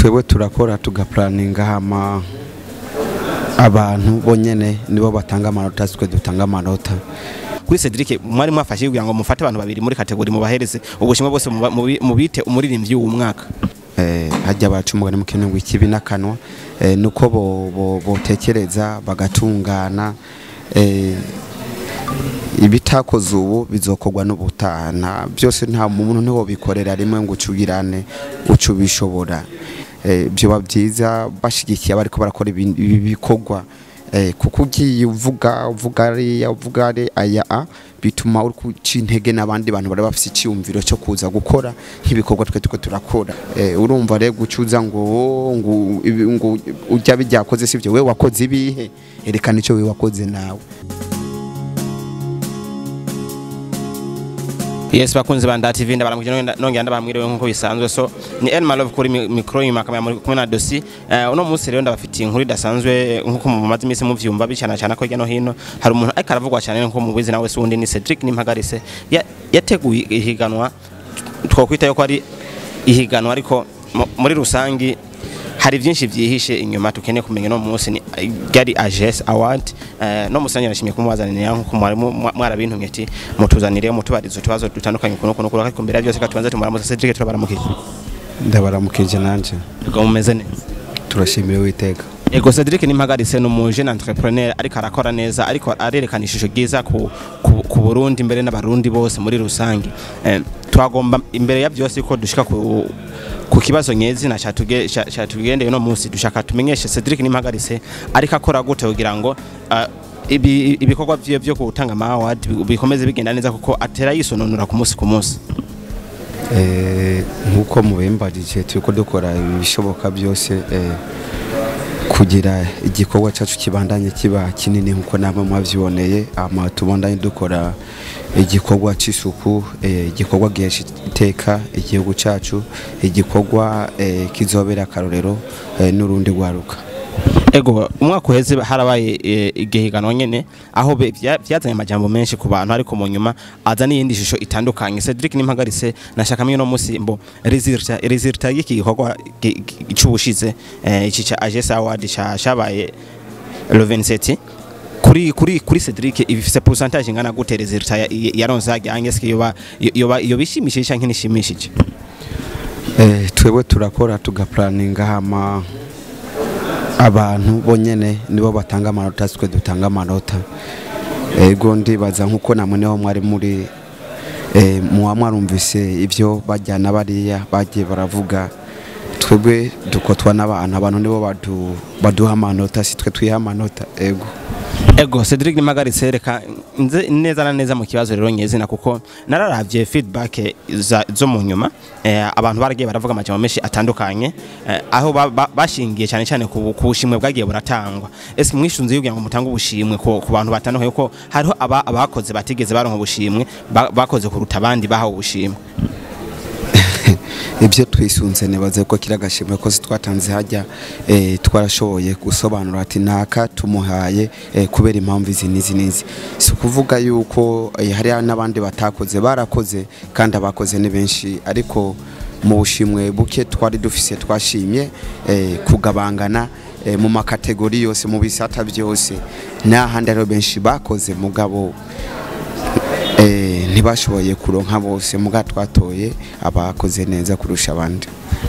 Twebwe turakora tugaplaninga, hama abantu bonyene nibo batanga amanota, twe dutanga amanota. Kuri Cedric, mwari mwafashe kugira ngo mufate abantu babiri muri catégorie, mubahereze ubushimwe bose, mubite umuririmbyi w'umwaka. Hajya baca umugani mu kintu ngo ikibi n'akanwa, nuko bo botekereza bagatungana. Ibitakoze ubu bizokorwa n'ubutaha. Nta byose, nta muntu ntiwo bikorera rimwe ngo ucugirane ucubishobora. Byoba byiza bashigikiye abariko barakora ibi bikorwa, kuko ugiye uvuga uvuga ariya uvuga ari aya a bituma uri guca intege n'abandi bantu bari bafise icyumviro cyo kuza gukora nk'ibikorwa twe turiko turakora. Urumva rero gucuza ngo ngo ujya bijyakoze sivyo, we wakoze ibihe? Erekana icyo we wakoze nawe. Yes, bakunzi ba Nda TV, ndabaramukije nongera ndabamwiriwe nkuko bisanzwe. So ni Elma Love kuri micro, inyuma kamera muri kumwe na Dosi. Uno munsi rero ndabafitiye inkuru idasanzwe nkuko mumaze iminsi muvyumva bicana cyane ko hirya no hino hari umuntu ariko aravugwa cyane. Nkuko mubizi, nawe si wundi, ni Cedric Nimpagarise. Yateguye ihiganwa, twokwita yuko ari ihiganwa, ariko muri rusangi hari byinshi byihishe inyuma tukeneye kumenya. No munsi ni ryari AGS Award. No musanyi nashimye kumubazanira nkuko mwari mwarabintumye ati mutuzanire, mutubarize utubazo dutandukanye kuno kuno kuno. Ariko mbere ya byose katubanze tumuramutse. Cedric, turabaramukije. Ndabaramukije nanje. Ubwo mumeze neza? Turashimira Uwiteka. Ego, Cedric Nimpagarise ni umu jeune entrepreneur ariko arakora neza, ariko arerekana ishusho ryiza ku Burundi mbere n'abarundi bose muri rusange. Twagomba imbere ya byose ko dushika ku kibazo nyezina catugendeye no munsi, dushaka tumenyeshe Cedric Nimpagarise ariko akora gute kugira ngo ibikorwa vyiwe vyo gutanga ama award bikomeze bigenda neza, kuko atera yisononora ku munsi ku munsi. Nkuko mubimbajije, turiko dukora ibishoboka byose kugira igikorwa cyacu kibandanye kiba kinini nkuko namwe mwavyiboneye, ama tubandanye dukora igikorwa c'isuku, igikorwa gihesha iteka igihugu cyacu, igikorwa kizobera akarorero n'urundi rwaruka. Ego, umwaka uheze harabaye igihiganwa nyene aho vyazanye amajambo menshi ku bantu, ariko mu nyuma aza n'iyindi shusho itandukanye. Cedric Nimpagarise, nashaka mwe no musi mbo résultat y'iki gikorwa c'ubushize, iki ca AGS Award ca cabaye le 27, kuri Cedric ibifise pourcentage ingana gute? Résultat yaronse hajyanye eske yoba bishimishije canke nishimishije? Twebwe turakora tugaplaninga, hama abantu bonyene nibo batanga amanota, twe dutanga amanota. Ego, ndibaza nkuko namwe niho mwari muri, muba mwarumvise ibyo bajyana bariya bagiye baravuga. Twebwe dukotwa n'abantu, abantu nibo baduha amanota, si twe twiha amanota. Ego. Ego, Cedric Nimpagarise, reka nze neza na neza mu kibazo rero nyezina, kuko nararavye feedback zo mu nyuma, abantu baragiye baravuga amajambo menshi atandukanye, aho bashingiye cyane cyane ku bushimwe bwagiye buratangwa. Ese mwishunze kugira ngo mutange ubushimwe ku bantu batandukanye, kuko hariho abakoze batigeze baronka ubushimwe, bakoze kuruta abandi bahawe ubushimwe? Ibyo twisunze, nibaze ko kira gashimwe ko twatanze hajya, twarashoboye gusobanura ati naka tumuhaye kubera impamvu izi n'izi n'izi. Si ukuvuga yuko hari n'abandi batakoze, barakoze kandi abakoze ni benshi, ariko mu bushimwe buke twari dufise twashimye kugabangana mu ma catégories yose, mu bisata byose. N'ahandi hariho benshi bakoze, mugabo ntibashoboye kuronka bose, muga twatoye abakoze neza kurusha abandi.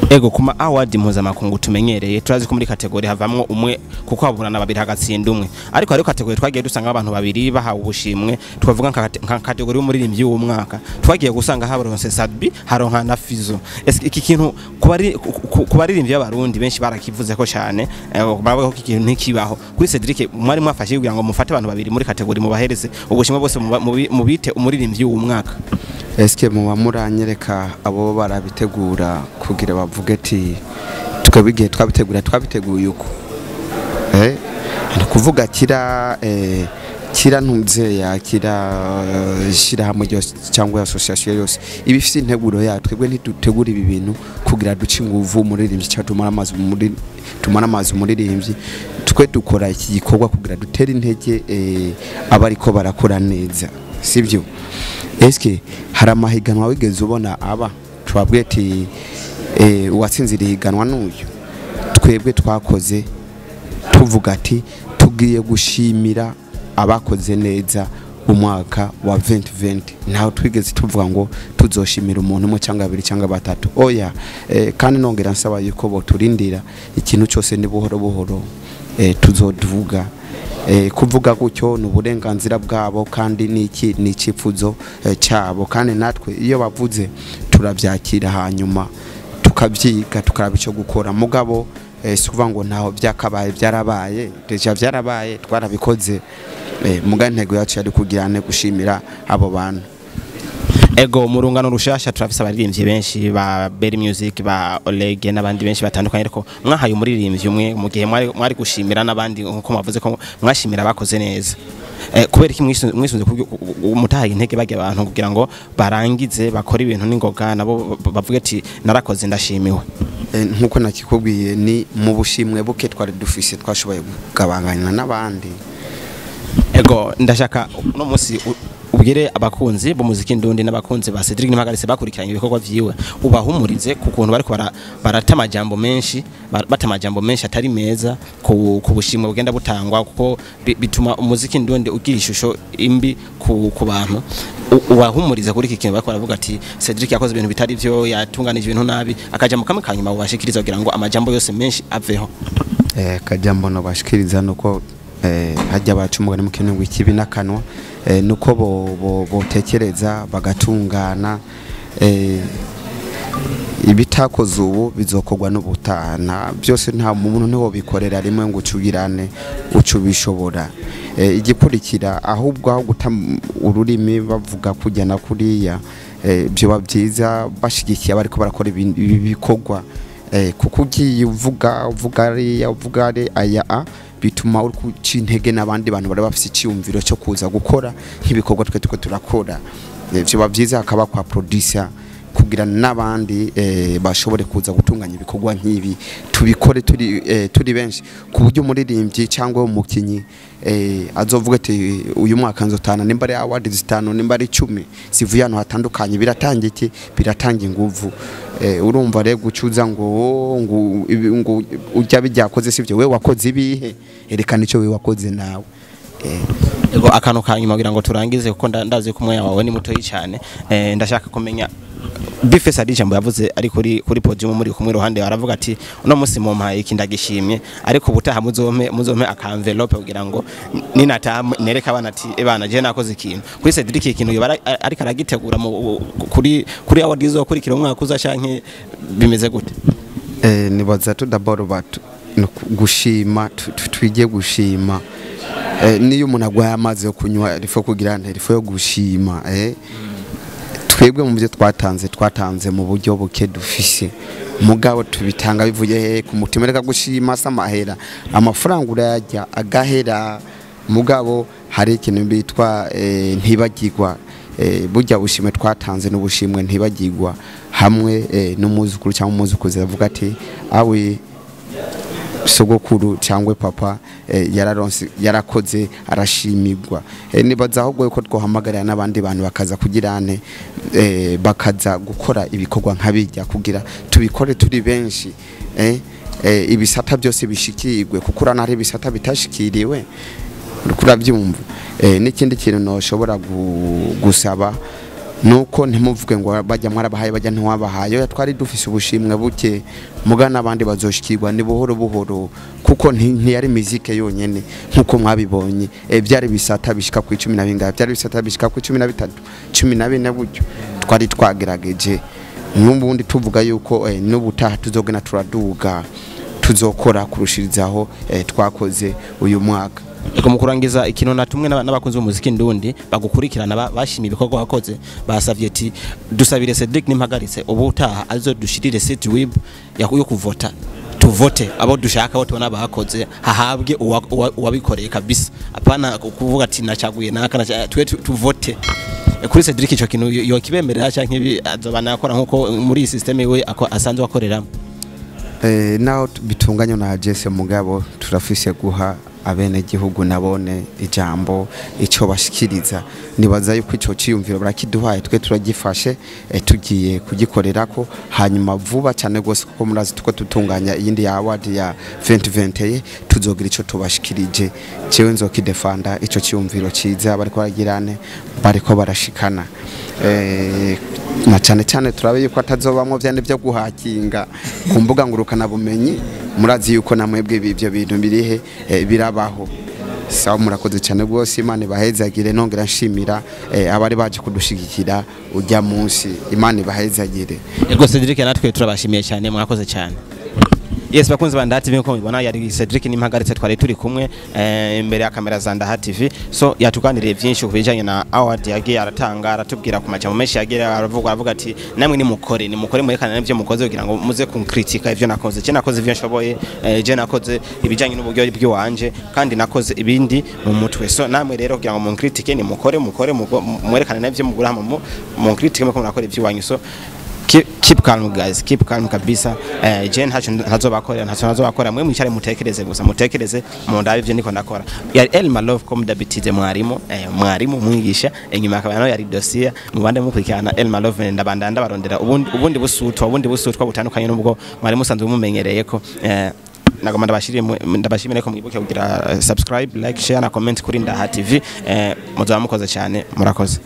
Ego, kuma award mpuzamakungu tumenyereye, turazi ko muri catégorie havamwo umwe, kuko haburana babiri hagatsinda umwe, ariko hariho catégorie twagiye dusanga abantu babiri bahawe ubushimwe. Twavuga nka catégorie y'umuririmbyi w'umwaka, twagiye gusanga habaronse Sat-B, haronka na Fizo. Ese iki kintu ku baririmbyi b'abarundi benshi barakivuze ko cyane, baravuga ko iki kintu ntikibaho. Kuri Cedric, mwari mwafashe kugira ngo mufate abantu babiri muri catégorie, mubahereze ubushimwe bose, mubite umuririmbyi w'umwaka? Eske muba muranyereka abo barabitegura kugira bavuge ati twebwe igihe twabitegura twabiteguye uko? Ni ukuvuga kira kira ntuzeya kira shirahamwe ryose cyangwa association yose iba ifise integuro yayo. Twebwe ntidutegura ibi bintu kugira duce inguvu umuririmbyi cyangwa tumare amazi umuririmbyi. Twe dukora iki gikorwa kugira dutere intege abariko barakora neza, sibyo? Eske hari amahiganwa wigeze ubona aba twabwiye ati uwatsinze iri higanwa n'uyu? Twebwe twakoze tuvuga ati tugiye gushimira abakoze neza umwaka wa 2020, ntaho twigeze tuvuga ngo tuzoshimira umuntu umwe cyangwa babiri cyangwa batatu, oya. Kandi nongera nsaba yuko boturindira, ikintu cyose ni buhoro buhoro, tuzoduvuga. Kuvuga gutyo ni uburenganzira bwabo, kandi niki ni icyifuzo cyabo, kandi natwe iyo bavuze turabyakira, hanyuma tukabyiga, tukaraba icyo gukora. Mugabo si ukuvuga ngo ntaho byakabaye, byarabaye déjà, byarabaye, twarabikoze. Muga intego yacu yari kugira ne gushimira abo bantu. Ego, mu rungano rushasha turafise abaririmbyi benshi ba Berry Music, ba Oleg n'abandi benshi batandukanye, ariko mwahaye umuririmbyi umwe mu gihe mwari gushimira n'abandi, nkuko mwavuze ko mwashimira abakoze neza. Kubera iki mwisunze mutahaye intege bajya abantu kugira ngo barangize bakore ibintu n'ingoga, nabo bavuge ati narakoze, ndashimiwe? Nkuko nakikubwiye, ni mu bushimwe buke twari dufise twashoboye kugabanganya n'abandi. Ego, ndashaka uno munsi ubwire abakunzi b'umuziki ndundi n'abakunzi ba Cedric Nimpagaritse bakurikiranye ibikorwa vyiwe, ubahumurize ku kuntu bariko barata amajambo menshi, bata amajambo menshi atari meza ku bushimwe bugenda butangwa, kuko bituma umuziki ndundi ugira ishusho imbi ku bantu. Ubahumurize kuri iki kintu bariko baravuga ati Cedric yakoze ibintu bitari vyo, yatunganije ibintu nabi, akajambo kamwe kanyuma ubashikiriza kugira ngo amajambo yose menshi aveho. Kajambo no bashikiriza nuko hajya baca umugani mu kintu ngo ikibi n'akanwa, nuko bo botekereza bagatungana, ibitakoze ubu bizokorwa n'ubutaha. Byose nta muntu niwo bikorera rimwe ngo ucubirane ucubishobora. Igikurikira ahubwo aho guta ururimi bavuga kujya na kuriya, byoba byiza bashigikiye abariko barakora ibi bikorwa, kuko ugiye uvuga uvuga ariya uvuga ari aya a bituma uri guca intege n'abandi bantu bari bafise icyiyumviro cyo kuza gukora nk'ibikorwa twe turiko turakora. Vyoba byiza hakaba kwa producer kugira n'abandi bashobore kuza gutunganya ibikorwa nk'ibi, tubikore turi benshi, ku buryo umuririmbyi cyangwa umukinyi azovuga ati uyu mwaka nzotana nimba ari award zitanu, nimba ari 10 zivuye ahantu hatandukanye. Biratanga iki? Biratanga inguvu. Urumva rero gucuza ngo ujya bijyakoze sivyo, we wakoze ibihe? Erekana icyo we wakoze nawe. Ego, akantu ka nyuma kugira ngo turangize, kuko ndazi ko umwanya wawe ni mutoyi cyane. Ndashaka kumenya Bface ari ijambo yavuze ari kuri podium muri kumwe iruhande, aravuga ati uno munsi mumpaye iki ndagishimye, ariko ubutaha muzompe aka envelope kugira ngo ninataha nereke abana ati ebana je nakoze ikintu. Kuri Cedric ikintu yoba ariko aragitegura kuri award izokurikira umwaka uza, canke bimeze gute? Nibaza tu d'abord batu no gushima, twige gushima. Niyo umuntu agwaye amazi yo kunywa rifo kugira nte rifo yo gushima. Twebwe mu byo twatanze mu buryo buke dufise, mugabo tubitanga bivuye he? Ku mutima. Reka gushima samahera, amafaranga urayarya agahera, mugabo hari ikintu bitwa ntibagirwa. Burya bushimwe twatanze n'ubushimwe ntibagirwa, hamwe n'umuzukuru cyangwa umuzukuzi avuga ati awe sogokuru cyangwa papa yararonse, yarakoze, arashimirwa. Nibaza ahubwo yuko twohamagarira n'abandi bantu bakaza kugira ane bakaza gukora ibikorwa nk'abijya, kugira tubikore turi benshi, ibisata byose bishikirwe, kuko urana hari ibisata bitashikiriwe, uriko urabyumva. N'ikindi kintu noshobora gusaba nuko ntimuvuge ngo bajya mwarabahaye, bajya ntiwabahaye. Oya, twari dufise ubushimwe buke, muga n'abandi bazoshikirwa, ni buhoro buhoro, kuko ntiyari mizike yonyene nkuko mwabibonye. Byari bisata bishika ku 10 na bingahe, byari bisata bishika ku 13, 14 gutyo. Twari twagerageje n'ubundi tuvuga yuko n'ubutaha tuzogena turaduga, tuzokora kurushirizaho twakoze uyu mwaka. Ego, mu kurangiza, ikintu natumwe n'abakunzi b'umuziki ndundi bagukurikirana, bashimiye ibikorwa wakoze, basavye ati dusabire Cedric Nimpagaritse ubutaha azodushirire site web yo kuvota, tuvote abo dushaka, abo tubona bakoze, hahabwe uwabikoreye kabisa, apana kuvuga ati nacaguye naka twe tuvote. Kuri Cedric ico kintu yo kibemerera canke ibi azoba nakora nkuko muri iyi system we asanzwe akoreramo? Naho bitunganywa na Jesse, mugabo turafise guha Abenegihugu nabone ijambo ico bashikiriza. Nibaza yuko ico ciyumviro barakiduhaye, twe turagifashe, tugiye kugikorerako hanyuma vuba cyane gose, kuko murazi tuko tutunganya iyindi ya award ya 2021, tuzogira ico tubashikirije. Jewe nzokidefanda ico ciyumviro ciza bariko baragirane, bariko barashikana, na cyane cyane turabe yuko atazobamwo vyane byo guhakinga ku mbuga ngurukana bumenyi. Murazi yuko namwebwe ibyo bintu birihe, birabaho. Sawa, murakoze cyane rwose, Imana ibahezagire. Nongera nshimira abari baje kudushigikira ujya munsi, Imana ibahezagire. Ego Cedric, natwe turabashimiye cyane, mwakoze cyane. Yes, bakunzi ba Ndaha TV, nkuko mubibona yari Cedric Nimpagaritse twari turi kumwe imbere ya kamera za Ndaha TV. So yatuganiriye byinshi ku bijanye na award yagiye aratanga, aratubwira ku majambo menshi yagiye aravuga, aravuga ati namwe nimukore, nimukore, mwerekane n'ivyo mukoze kugira ngo muze kunkritika ivyo nakoze. Je nakoze ivyo nshoboye, je nakoze ibijanye n'uburyo bw'iwanje, kandi nakoze ibindi mu mutwe. So namwe rero kugira ngo munkritike, nimukore, mukore, mwerekane n'ivyo mugura, hama munkritike muko murakora ivy'iwanyu. So keep calm guys, keep calm kabisa. Je ntacyo ntazobakorera, ntacyo ntazobakorera. Mwe mwicare mutekereze gusa, mutekereze mundabe ivyo niko ndakora. Yari Elma Love comme d'habitude, mwarimu, mwarimu mwigisha inyuma akaba nayo yari dossier mubande mukurikirana Elma Love. Ndabanda ndabarondera ubundi busutwa butandukanye n'ubwo mwari musanzwe mumenyereye ko nagomba ndabashimire ko mwibuke kugira subscribe, like, share na comment kuri Ndaha TV. Muzaba mukoze cyane, murakoze.